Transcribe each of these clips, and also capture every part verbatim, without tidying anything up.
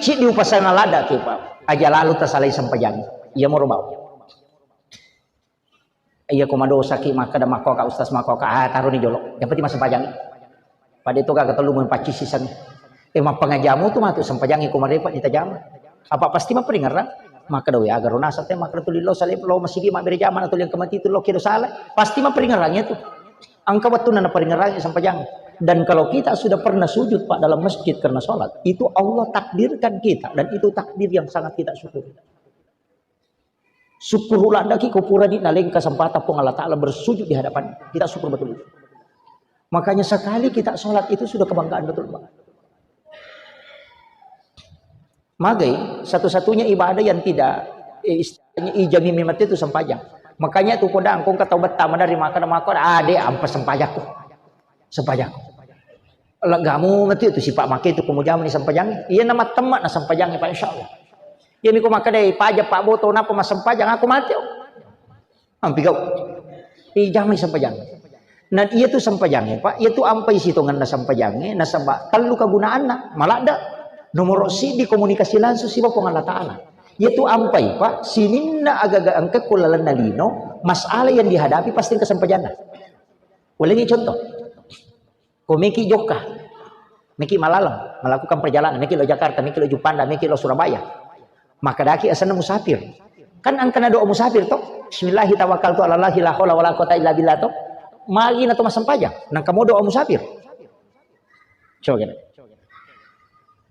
Siddi upasana ladda ki, Pak. Aja lalu tasalai sempajang. Iya moro bau. Iya ko madosaki makkeda makkoka ustaz makkoka, ah, taroni jolo. Yang penting massempajang. Pada itu kagak telu main pacis sisan. Eh, mappangajamu tu matu sempajang ko marepa ditajama. Apa pasti maperingerang? Makkeda we aga rona sate makkeda tuli lo salib lo masigi mabbere jama atau yang kemati itu lo kira salah. Pasti maperingerang itu. Angka waktu nana peringerang sempajang. Dan kalau kita sudah pernah sujud, Pak, dalam masjid karena sholat, itu Allah takdirkan kita dan itu takdir yang sangat kita syukuri. Syukur uladaki ko pura di naleng kesempatan Puang Allah Ta'ala bersujud di hadapan. Kita syukur betul itu. Makanya sekali kita sholat itu sudah kebanggaan betul, Pak. Magai satu-satunya ibadah yang tidak, eh, istilahnya ijami memang itu sempajang. Makanya tu kodang kong kata betama dari makan makan, ah, dek, ampa sempajakku. Sempajakku. Legamu mati itu sifat makai itu kamu jamu ni sempajang. Iya nama temak na sempajang, Pak, insya Allah. Iya miko makkeda, "Eh, paja Pak Boto, napa massempajang? Aku mati, oh." Ampi kau. Ijamai sempajang. Nah, iya tu sempajangnge, Pak. Iya tu ampai sitonganna sempajangnge, nasaba tellu kegunaanna. Maladda. Nomor sidi komunikasi langsung siba Puang Allah Ta'ala. Iya tu ampai, Pak. Sininna agaga engka ko lalenna lino, masalah yang dihadapi pasti engka sempajanna. Ulangi contoh. Ko meki jokka, meki malaleng, melakukan perjalanan, meki lo Jakarta, meki lo Juppanda, meki lo Surabaya. Maka daki asenna musafir. Kan angkana doa musafir to? Bismillahi tawakkaltu ala Allahi la haula wala quwata illa billah to. Magi na to massempajang, nang kamu doa musafir. Coba kira.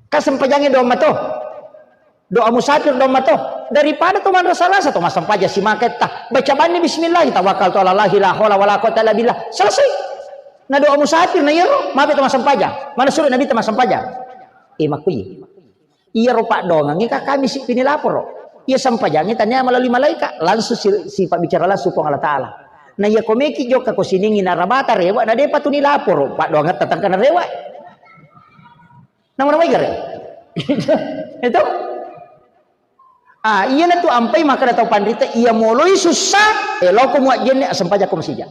Ka sempajangnge doang mato. Doa musafir doang mato. Daripada to manrasa-rasa to massempajang simaketta. Baca banni bismillah, tawakkaltu ala Allahi la haula wala quwata illa billah. Selesai. Na doa musafir na iyaro, mabe to massempajang. Mana suruh Nabi to massempajang. Eh, makkuyi. Iyaro paddoangengnge ka kami si pini laporo. Iya sempajangnge tania melalui malaikat, langsung si, si pabbicara langsung Puang Allah Ta'ala. Na iya komeki jokka ko siningi na rabata rewa, na depa tuni laporo, paddoangetta tangkana rewa. Namu namai gare. Itu. Ah, iya na tu ampai maka tau panrita, iya moloi susah, eh, loko muajjenne, asempajako masija.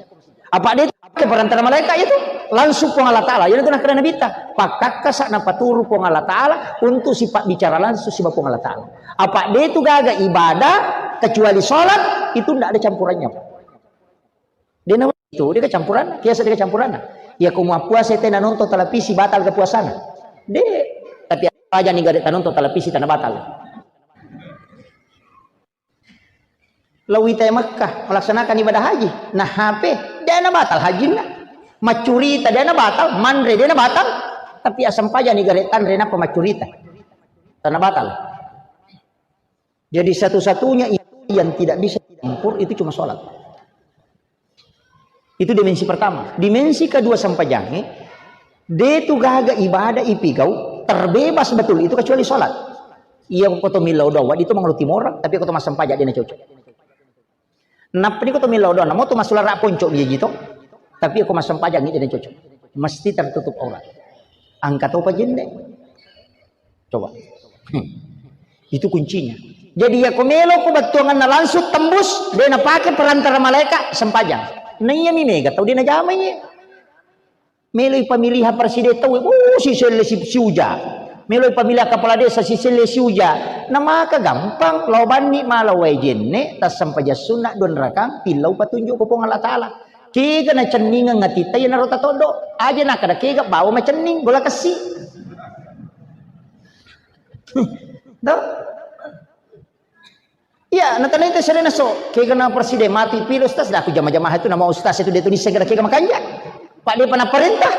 Apa dia ke perantara malaikat itu? Langsung Puang Allah Ta'ala. Iya na tu nakkeda Nabi ta, pakkakkasa napaturu Puang Allah Ta'ala untuk sifat bicara langsung siba Puang Allah Ta'ala. Apa dia itu gaga ibadah, kecuali sholat, itu ndak ada campurannya. Dena itu, dia kecampuran, biasa dia kecampuran. Ya, ko muappuasa tena nonton televisi, batal kepuasana. De, tapi aja nih gak ada nonton televisi, tanah batal. Lao ita Makkah melaksanakan ibadah haji, nah H P, dena batal hajinna. Maccurita dena batal, manre dena batal. Tapi asam paja nih gare tanre napa maccurita. Tanah batal. Jadi satu-satunya ibadah yang tidak bisa dicampur itu cuma sholat. Itu dimensi pertama. Dimensi kedua sempajangnge, de tu gaga ibadah ipigau terbebas betul itu kecuali sholat. Iya, ko to millau doa, itu mengerti moral, tapi ko to massempajang de na cocok. Nappa ni ko to millau doa, namo to masulara ponco biaji to, tapi ko massempajang de na cocok. Mesti tertutup aurat. Angka to pajenne. Coba. Hmm. Itu kuncinya. Jadi, ya, ko melo ko battuanganna langsung tembus, de na pake perantara malaikat, sempajang. Na iya mi mega tau de na jamai. Melo i pamilihan presiden tau, oh, si selle si, si uja. Melo i pamilihan kepala desa, si selle si uja. Na maka gampang, lao banni mala wae jenne, tassempajang sunna dua rakang, pillau patunjuk ko Puang Allah Ta'ala. Kega nacenningeng atitta, iyanaro tatoddo. Aja nakkeda kega bawa macenning, gola kessi. Tuh. Iya, natanai te serena so, kega na presiden mati pilo ustaz, dah aku jama-jama itu nama ustaz itu dia tulis segera kega makanja. Pak dia pernah perintah.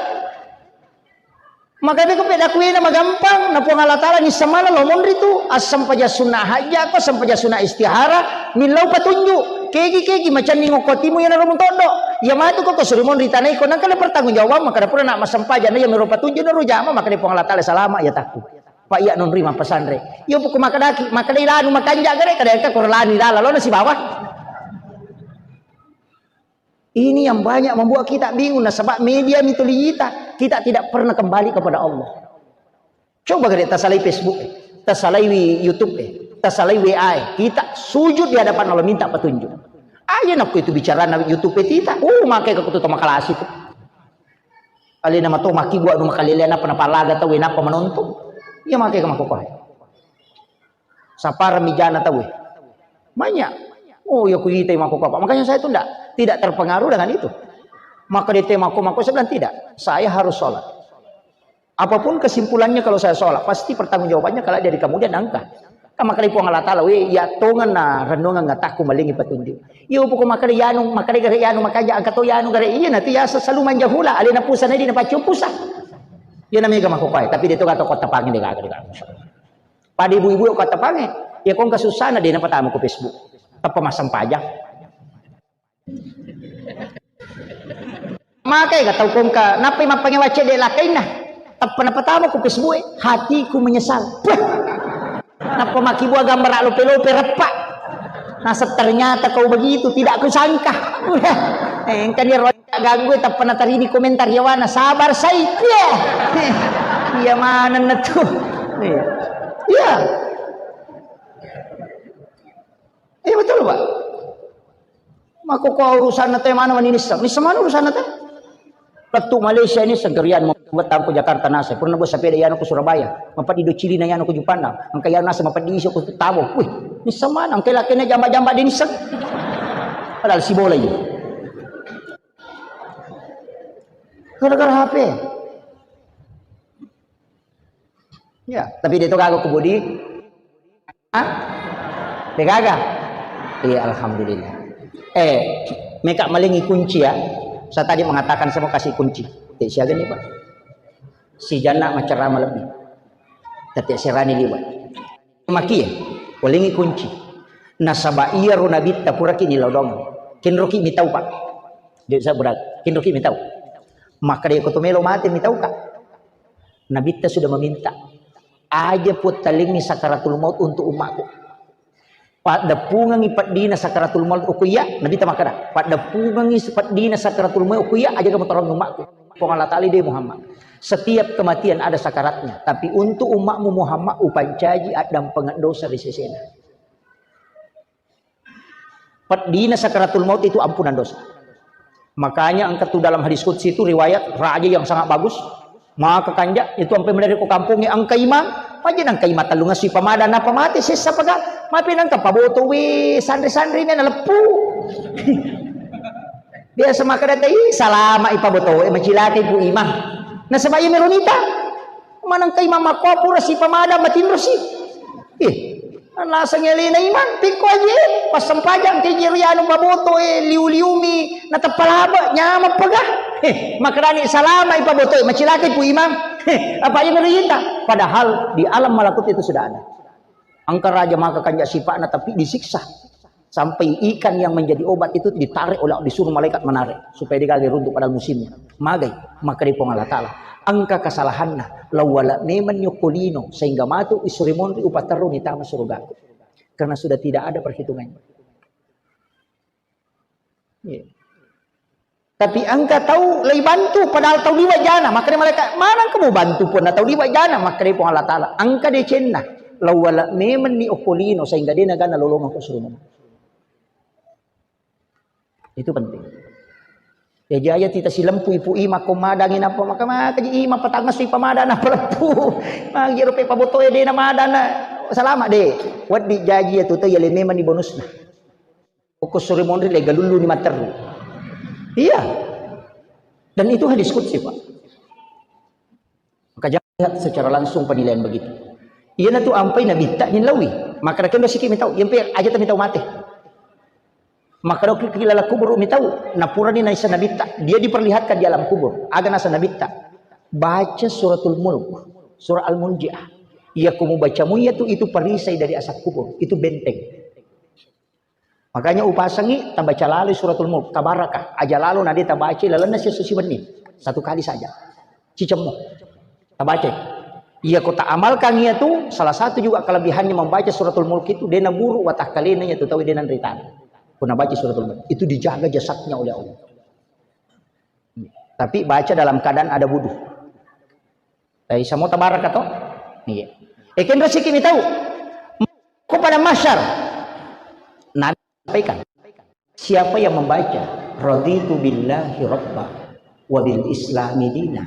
Maka beko peda kuena magampang, na Puang Allah Ta'ala ni semala lo monri tu, assempajang sunnah hajja ko, sempajang sunnah istihara, millau patunjuk. Kegi-kegi macanning okko timu iyanaro mutoddo. Iya matu ko, ko suri monri tanai ko, nangka pertanggung jawaban, maka dapura nak massempajang, iya miro patunjuk, naro jama, maka di Puang Allah Ta'ala salama, ya takku. Pak iya nonri mappesanre. Iya puku makadaki, makadai lanu makanja gare, kadai ka koro lani lala, lo nasi bawah. Ini yang banyak membuat kita bingung, nasaba media mituli kita. Kita tidak pernah kembali kepada Allah. Coba gare tasalai Facebook, eh, tasalai wi-, YouTube, eh, tasalai W A, eh. Kita sujud di hadapan Allah minta petunjuk. Aja nakku itu bicara na YouTube, eh, tita. Uh, makai ke kutu makalasi tu. Alena mato maki gua nu makalele napa napalaga tau, eh, napa menonton. Iya makai ke makokohe. Sapara mijana tawe. Banyak. Oh, ya kuita mako apa. Makanya saya itu ndak, tidak terpengaruh dengan itu. Maka dia mako mako, saya bilang tidak. Saya harus sholat. Apapun kesimpulannya kalau saya sholat, pasti pertanggungjawabannya kalau dari kemudian angka. Kan makanya Puang Allah Ta'ala, "We, ya tongan na renungan ngataku malingi petunjuk." Iya, pokok makanya yanu, makanya gare yanu, makanya angka to yanu gare. Iya, nanti ya selalu manja hula, alena pusa nadi na pacu pusa. Ya namanya gama kokoe, tapi dia tuh kata kota pangi deh kagak. Pada ibu-ibu kota pangi, ya kong kesusahan dia na pertama ke Facebook. Apa masang pajak? Makai ga tau kongka, nappai mappangewa cedde lakainna. Tappa napatama ku Facebook e, hatiku menyesal. Puh. Nappa makibua gambara lope-lope reppa. Nasa ternyata kau begitu, tidak kusangka. Eh, engka dia ro ganggu, tappa natarini komentar yawana, sabar sai. Iya. Iya manenna tu. Iya. Iya. Iya betul, Pak. Mako ko urusanna te mana mani nisseng. Nisseng mana urusanna te? Pettu Malaysia ini segerian membuat tangko Jakarta nasa. Pernah buat sepeda yana ke Surabaya. Mapadi do Cili na yana ke Juppandang. Angka yana nasa mapadi iso ke Tabo. Wih, nisseng mana? Angka lakena jamba-jamba di nisseng. Padahal si bola ini. Gara-gara H P. Ya, tapi dia itu kagak kebudi. Hah? Degaga? Iya, alhamdulillah. Eh, meka malingi kunci ya. Saya tadi mengatakan saya mau kasih kunci. Eh, siaga nih, Pak? Si Jana macerama lebih. Tapi serani liwat. Maki ya, walingi kunci. Nasaba iya ro nabitta puraki ni lodong. Kenroki mitau, Pak. Jadi saya berat. Kenroki mitau. Maka dia koto melo mati mitau, Kak. Nabitta sudah meminta, "Aja puttalingi sakaratul maut untuk umatku." Paddeppungengi peddina sakaratul maut uku iya, Nabitta makkeda, "Paddeppungengi peddina sakaratul maut uku iya, aja kamu tolong umatku." Puang Allah Ta'ala de Muhammad. Setiap kematian ada sakaratnya, tapi untuk umatmu Muhammad upancaji addampengeng dosa ri sesena. Peddina sakaratul maut itu ampunan dosa. Makanya engka tu dalam hadis qudsi itu riwayat raja yang sangat bagus. Maka kanja itu ampe menari ko kampongnge engka imang, aja nang engka imang tellung asui pamadang napa mate sessa paga, mapi nang engka paboto we sanre-sanre ni naleppu. Biasa maka data i salama ipaboto e macilakai pu imang. Nasaba iya melo nita. Maneng ka imang makko pura si pamadang matinro si. Ih, naseng elena imang, pikko aje, passempajang ke jeri anu paboto e, liu-liumi, nateppa labe, nyameng pega. Eh, makarani salama ipaboto e, macilakai pu imang. Eh, apa iya melo yita? Padahal di alam malakut itu sudah ada. Engka raja maka kanja sipa'na tapi disiksa. Sampai ikan yang menjadi obat itu ditarik oleh, disuruh malaikat menarik supaya dia gagal runtuh padahal musimnya. Magai, maka di Puang Allah Ta'ala. Engka kesalahanna, lawala memang nyokkolino sehingga matu isuri monri upaterru ni tama surgaku. Karena sudah tidak ada perhitungannya. Iya. Tapi engka tau lei bantu, padahal tau liwa jana. Makkeda malaikat, "Maneng kamu bantu pun tau liwa jana?" Makkeda Puang Allah Ta'ala, "Engka decenna, lawala memang ni okkolino sehingga dena gana lolongeng ko surga." Itu penting. Ya jaya tita silempu ipu ima ko madangi napa maka maka ji ima patang masui pamada napa leppu. Magi rupe paboto e dena madana. Salama de. Waddi jaji ya tuta ya le memang ni bonusna. Okko sore monri le galullu ni matteru. Iya. Dan itu hadis qudsi, Pak. Maka jangan lihat secara langsung penilaian begitu. Iyana tu ampai nabitta nilawi. Maka raken do siki mitau, yempe aja ta mitau mate. Maka do ki lala kubur mitau, napurani naisa nabitta. Dia diperlihatkan di alam kubur. Aga nasa nabitta. Baca suratul mulk, surah al-munjiah. Iya kumu bacamu iya tu itu perisai dari asap kubur. Itu benteng. Makanya upasangi tabaca lalo suratul mulk, tabaraka. Aja lalo nade tabaca lalenna siesso siwenni. Satu kali saja. Cicemmo. Tabaca. Iya ko ta amalkan iya tu, salah satu juga kelebihannya membaca suratul mulk itu, dena buru watakkalena iya tu tau dena ritana. Ko nabaca suratul mulk, itu dijaga jasadnya oleh Allah. Tapi baca dalam keadaan ada wudu. Tapi samo tabaraka to? Iya. Ekenro siki mitau. Ko pada masyar. Nabi sampaikan, siapa yang membaca, "Raditu billahi rabba, wa bil islami dina,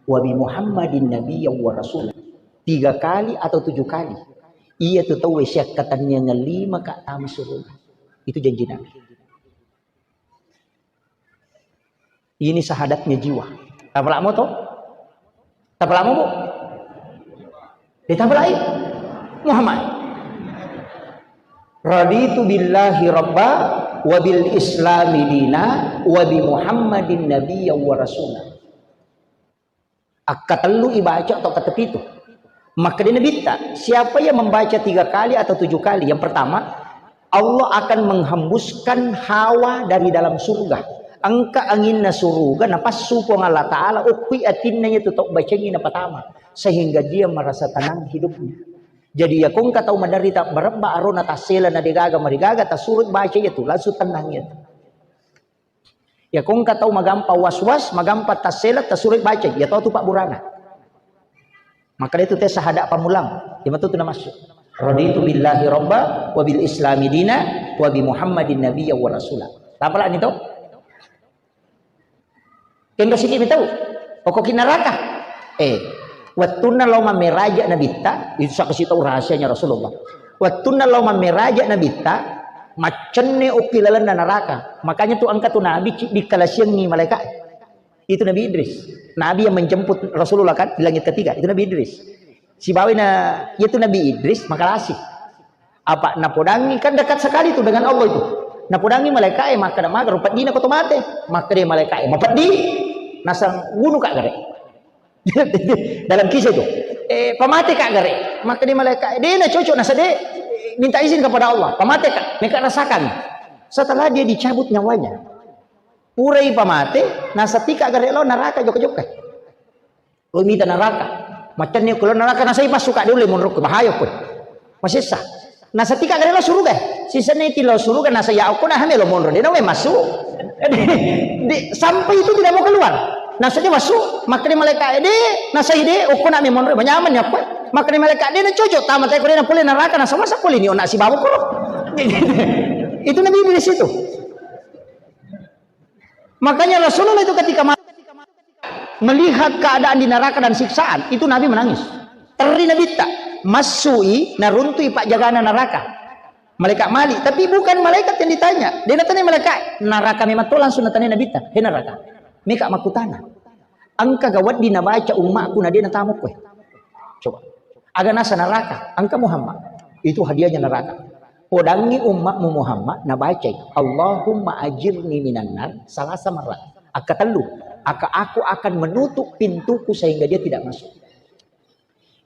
wa bi Muhammadin nabiyya wa rasula," tiga kali atau tujuh kali, Iya tu tauwe siakkatenniangeng lima ka tama suruga. Itu janji Nabi. Ini syahadatnya jiwa. Tapalamo to? Tapalamo, Bu? Ditapalai? Muhammad. Raditu billahi rabba wa bil islami dina wa bi Muhammadin nabiyya wa rasula. Akkatellu ibaca atau ketepitu. Makkeda Nabitta, siapa yang membaca tiga kali atau tujuh kali? Yang pertama, Allah akan menghembuskan hawa dari dalam surga. Engka anginna suruga napassu Puang Allah Ta'ala, okkui atinna iya tu tau bacangi napatama. Sehingga dia merasa tenang hidupnya. Jadi, ya kongka tau menderita berebba arona tassela na degaga marigaga, tasuro baca iya tu, langsung tenang iya tu. Ya kongka tau magampa was-was, magampa tassela, tasuro baca, ya tau tu pabburana. Maka itu tes sahada pamulang, ya matu tu namassu. Raditu billahi rabba wa bil islami dina wa bi Muhammadin nabiyya wa rasula. Tapalani to? Kendo siki mi tau. Okko ki neraka. Eh, wettunna lao mammeraja Nabitta, itu saksi tau rahasianya Rasulullah. Wettunna lao mammeraja Nabitta, maccenne okki lalenna neraka. Makanya tu engka tu Nabi ci-, dikkalasiangi malaikat. Itu Nabi Idris. Nabi yang menjemput Rasulullah kan di langit ketiga, itu Nabi Idris. Sibawa na, itu Nabi Idris makalasi. Apa napodangi, kan dekat sekali tu dengan Allah itu. Napodangi malaikat e, makkeda maga rupa dina ko to mate. Makkeda malaikat e, mapeddi. Nasang wunu ka gare. Dalam kisah itu. Eh, pamate ka gare. Makkeda malaikat e, de na cocok nasa de, minta izin kepada Allah. Pamate ka, meka rasakan. Setelah dia dicabut nyawanya. Purai pamate, nasa tika gare lo neraka jokka-jokka. Lo mita neraka. Macamni ko lo neraka nasai passu ka diulle monro ko bahaya ko. Masessa. Nasa tika gare lo suruga. Sisenne ti lo suruga nasa ya okko na hame lo monro. Dia nawe masuk. Di, sampai itu tidak mau keluar. Nasa dia masuk, makkeda malaikat e, nasa ide okko na me monro. Manyaman ya ko. Makkeda malaikat e, na cocok tamat ko na pole neraka nasa masa pole ni ona sibawa ko. Itu Nabi Idris itu. Makanya Rasulullah itu ketika ma-, melihat keadaan di neraka dan siksaan, itu Nabi menangis. Terri Nabitta, massui, naruntui pajagana neraka. Malaikat Malik, tapi bukan malaikat yang ditanya. Dia natanya malaikat, neraka memang to langsung natanya Nabitta, he neraka. Meka makutana. Engka ga wedding nabaca ummakku na de natamukku e. Coba. Aga nasa neraka, engka Muhammad. Itu hadiahnya neraka. Podangi ummakmu Muhammad, nabacai, "Allahumma ajirni minan nar," salasa marat. Akkatellu, aka aku akan menutup pintuku sehingga dia tidak masuk.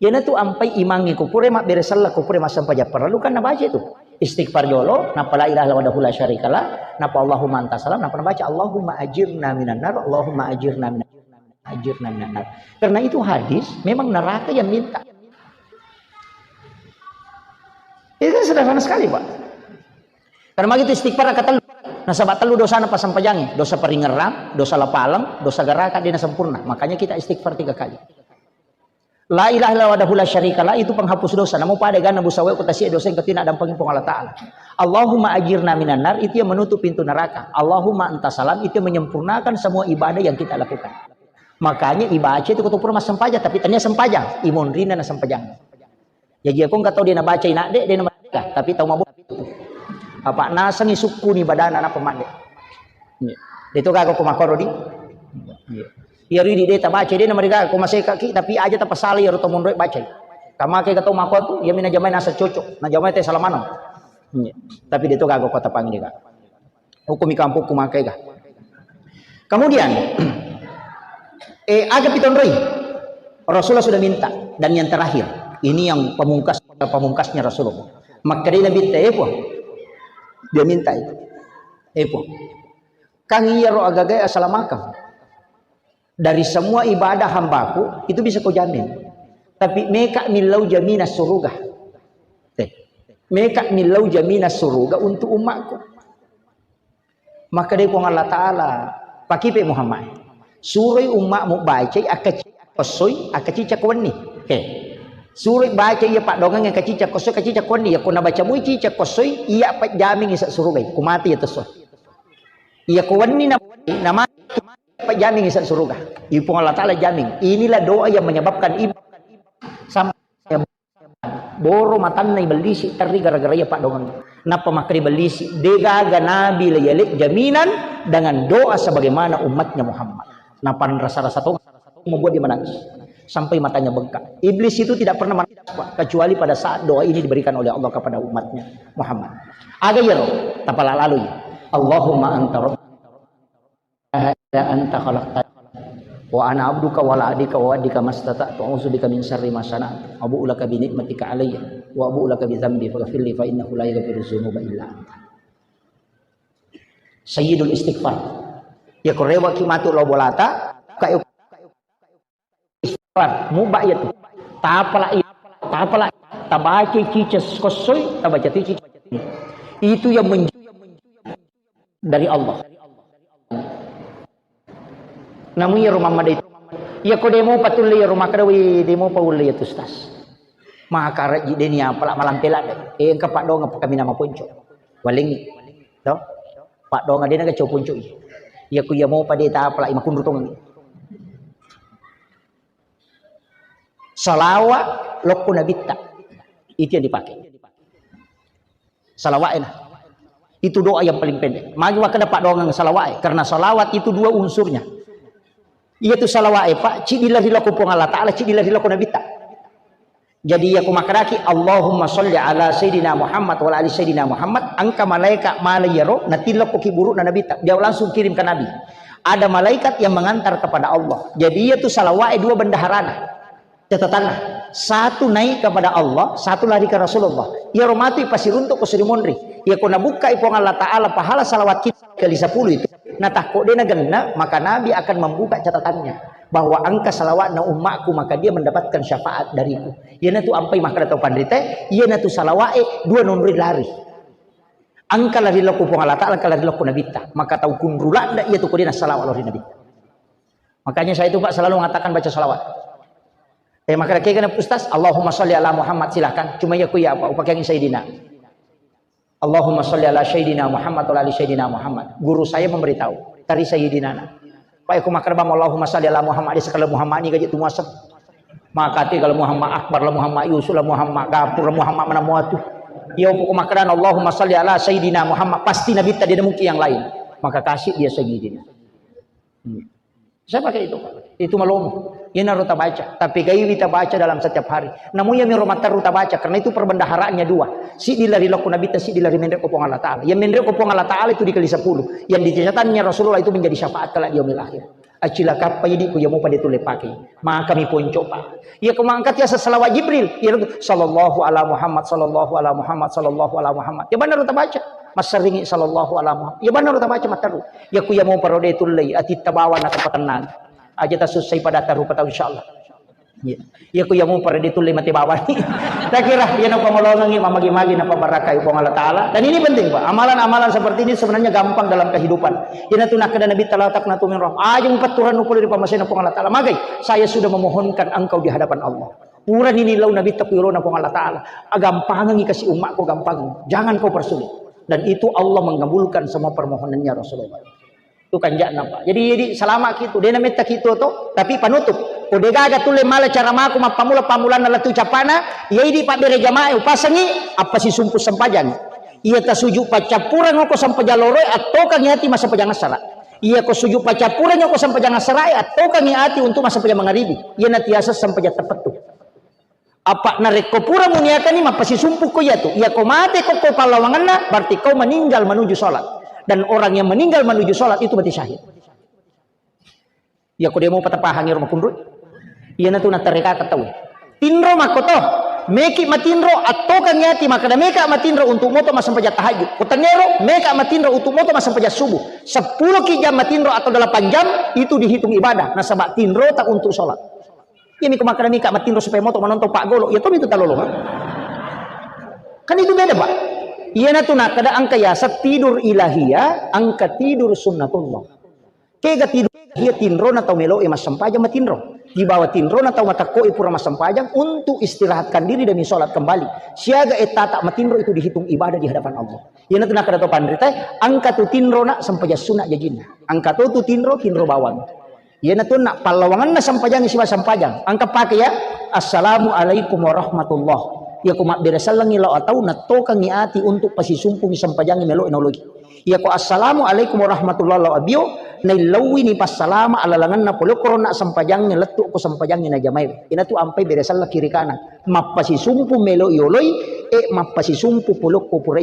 Iyanatu ampai imangnge ko pura mabbere sella, ko pura massempajang parellu kan nabaca itu. Istighfar jolo, nappa la ilaha illallah wahdahu la syarikalah, nappa Allahumma anta salam, nappa nabaca Allahumma ajirna minan nar, Allahumma ajirna minan ajirna minan nar. Karena itu hadis, memang neraka yang minta. Itu kan sederhana sekali, Pak. Karena begitu istighfar angka tellu. Nasaba tellu dosana passampajangnge, dosa paringerrang, dosa lapaleng, dosa garaka, de nasempurna. Makanya kita istighfar tiga kali. La ilaha illallah wahdahu la syarikalah itu penghapus dosa. Namo pada gana busawe ko tasie dosa yang ketina dampengin Puang Allah Taala. Allahumma ajirna minan nar itu yang menutup pintu neraka. Allahumma anta salam itu yang menyempurnakan semua ibadah yang kita lakukan. Makanya ibaca itu ko to pura massempajang, tapi tania sempajang, imonrina na sempajang. Jaji ko engka tau de nabaca inadde, de nabaca, tapi tau mabo. Apa nasengi sukkuni badana napa madde. Iya. De to gaga ko makoro di. Iya. Iya ridi de tabaca de namariga ko maseka ki, tapi aja tapasala iyaro to monroe bacai. Kamake ga tau mako tu, iya mina jamai nasa cocok, na jamai te salamaneng. Iya. Tapi de to gaga ko tapangi de gaga. Hukumi kampokku maka ega. Kemudian, eh, aga pitonroi? Rasulullah sudah minta. Dan yang terakhir, ini yang pamungkas, pamungkasnya Rasulullah. Makkedai Nabitta, "Eh, Puang." Dia minta itu. "Eh, Puang. Kan iyaro agaga asalamakeng. Dari semua ibadah hambaku, itu bisa kau jamin. Tapi meka millau jaminan suruga. Teh, meka millau jaminan suruga untuk umatku." Makkedai Puang Allah Taala, "Pakipe Muhammad. Suroi umatmu bacai akkaci-, kossoi, akkacica ko wenni." Oke. Suroi bacai iya paddoangeng akkacica kossoi, akkacica ko wenni. Iya ko nabaca mui cica kossoi, iya pajjamingi sa surugai. Ko mate iya tesso. Iya ko wenni na, na mate pajjamingi sa suruga. Ipung Allah Taala jamin. Inilah doa yang menyebabkan ibu sampai Boro matanna ibellisi terri gara-gara iya paddoangeng. Nappa makkeda ibellisi, degaga nabi la yale jaminan dengan doa sebagaimana umatnya Muhammad. Nappa rasa-rasa to membuat dia menangis. Sampai matanya bengkak. Iblis itu tidak pernah menangis, Pak, kecuali pada saat doa ini diberikan oleh Allah kepada umatnya Muhammad. Aga iyaro, tapala lalui. Allahumma anta rabb-, la ilaha illa anta khalaqtani wa ana abduka wa ala ahdika wa wa'dika mastata'tu, a'udzubika min syarri ma sana'tu, abu'u laka bi ni'matika alayya wa abu'u laka bi dzambi faghfirli fa innahu la yaghfiru dzunuba illa anta. Sayyidul istighfar. Ya, ko rewaki matu lao bolata, kae istighfar, muba iya tu. Tapala iya, tapala, tabaca cica kossoi, tabaca cica. Itu yang menj-, dari Allah. Namu iya rumah madai. Iya ko demo patulle iya rumah kada, wi demo paulle iya tu, Ustaz. Maka raji deni apala malam pela deh. Eh, engka paddoangeng kami nama ponco. Walengi. To? Paddoangeng dena gaco ponco iya. Iya ku iya mau pada tapala makunru tongengi. Salawa lokko nabitta. Itu yang dipakai. Salawa'e nah. Itu doa yang paling pendek. Magi wakkeda paddoangeng salawa'e. Karena salawat itu dua unsurnya. Iya tu salawa'e, Pak, ciddi lari lokko Puang Allah Ta'ala, ciddi lari lokko nabitta. Jadi iya ku makkedaki, Allahumma salli ala Sayyidina Muhammad wa ala ali Sayyidina Muhammad, engka malaikat mala iyaro, natillokko ki buru'na nabitta. Dia langsung kirim ke Nabi. Ada malaikat yang mengantar kepada Allah. Jadi iya tu salawa'e dua bendaharana. Catatanna, satu naik kepada Allah, satu lari ke Rasulullah. Iyaro matu ipasiruntuk ko suri monri. Iya ko nabukkai Puang Allah Ta'ala pahala salawat kita kali sepuluh itu, natakko de nagenna, maka Nabi akan membuka catatannya bahwa engka salawatna ummakku, maka dia mendapatkan syafaat dariku. Iyanatu ampai makkeda tau panrita, iyanatu salawa'e dua nonroi lari. Engka lari lokko Puang Allah Ta'ala, engka lari lokko nabitta. Maka tau kunru ladda iya tu ko de nassalawa lao ri nabitta. Makanya saya itu, Pak, selalu mengatakan baca salawat. Eh, maka kira Ustaz, Allahumma salli ala Muhammad, silahkan. Cuma ya ku ya apa, upakai Sayyidina. Allahumma salli ala Sayyidina Muhammad wa ala ali Sayyidina Muhammad. Guru saya memberitahu, tari Sayyidina. Pak, aku makkeda bang Allahumma salli ala Muhammad, di sekali Muhammad ini gaji tu muasem. Maka ti kalau Muhammad Akbar lah, Muhammad Yusuf lah, Muhammad Gapur lah, Muhammad mana muatu. Ya, pokok makkeda Allahumma salli ala Sayyidina Muhammad, pasti Nabi tadi ada mungkin yang lain. Maka kasih dia Sayyidina. Hmm. Saya pakai itu, Pak. Itu malomo. Iyanaro tabaca. Tapi gaiwi tabaca dalam setiap hari. Namun iya miro matteru tabaca. Karena itu perbendaharaannya dua. Siddi lari lokko Nabitta, siddi lari menre ko Puang Allah Ta'ala. Yang menre ko Puang Allah Ta'ala itu dikali sepuluh. Yang di catatannya Rasulullah itu menjadi syafaat kelak di yaumil akhir. Acilakappa idi ku iya mopa de tulle pakai. Maka mi ponco, Pak. Iya ko mangkat ya salawat Jibril. Iya tu, sallallahu ala Muhammad, sallallahu ala Muhammad, sallallahu ala Muhammad. Ya benar tabaca. Masseringi sallallahu ala Muhammad. Ya benar tabaca matteru. Ya ku iya mopa ro de tullei, atitta bawang na tapatennang. Aja tasussai pada tarupa tau, insyaallah. Iya. Ya ku iya mopa ro de tullei mate bawang. Takira, iya napamolongengi, mamagi-magi, napabarakai Puang Allah Ta'ala. Dan ini penting, Pak. Amalan-amalan seperti ini sebenarnya gampang dalam kehidupan. Iyanatu nakkeda Nabitta, la taqnatu min rahmah. Aja mupatturang pole ri pammasena Puang Allah Ta'ala. Magai, saya sudah memohonkan engkau di hadapan Allah. Purani nillau Nabitta ku yolona Puang Allah Ta'ala. Agampangengi kasi ummakku, gampang. Jangan kau persulit. Dan itu Allah mengabulkan semua permohonannya Rasulullah. Itu kanja'na, Pak. Jadi, jadi salama ki tu. Dena metta ki tu to, tapi panutup. Ko degaga tulle mala cara maku mappamula-pamulanna latu capana, iya idi pabbere jamaah upasengi, apa sisumpu sempajang. Iya tasuju paccappureng ko sempajang loroe, attokangi ati massempajang assara. Iya ko suju paccappureng ko sempajang assara, attokangi ati untuk massempajang mangaribi. Iya natiasa sempajang teppettu. Apa narekko pura muniakani mappasisumpu ko iyatu, iya ko mate ko, ko pallawangenna, berarti kau meninggal menuju sholat. Dan orang yang meninggal menuju sholat itu mati syahid. Iya ko demo patapahangi rumah kunrut. Iya natu natareka tau. Tinro makko to. Meki matinro, attokangi ati makkeda meka matinro untuk moto massempajang tahajud. Ko tengero, meka matinro untuk moto massempajang subuh. Sepuluh ki jam matinro atau delapan jam itu dihitung ibadah. Nasaba tinro tak untuk sholat. Iya miko makkeda mika matinro supaya moto manontong paggolo. Iya tomi tu talolongang. Kan itu beda, Pak. Iyanatu nakkeda engka yaseng tidur ilahiyah, engka tidur sunnatullah. Kega tidur ilahiyah, tinrona tau melo'e massempajang matinro. Di bawah tinrona tau matakko'e pura massempajang untuk istirahatkan diri demi sholat kembali. Siaga ettata matinro itu dihitung ibadah di hadapan Allah. Iyanatu nakkeda to panrita, engka tu tinro nak sempajang sunat jajinna. Engka to tu tinro, tinro bawang. Iyanatu nak pallawangenna sempajang siba sempajang. Engka pake ya, Assalamualaikum warahmatullah. Iyako mabbere sellengngi lao atau nattokengngi ati untuk pasisumpungngi sempajangnge melo'e naoloi. Iyako assalamualaikum warahmatullahi lao abio, naillauwini passalama alalangenna pole okko ronna sempajangnge lettu ko sempajangnge najamai. Inatu ampai bere selleng kiri kanan. Mappasisumpu melo ioloi, e mappasisumpu pole okko purai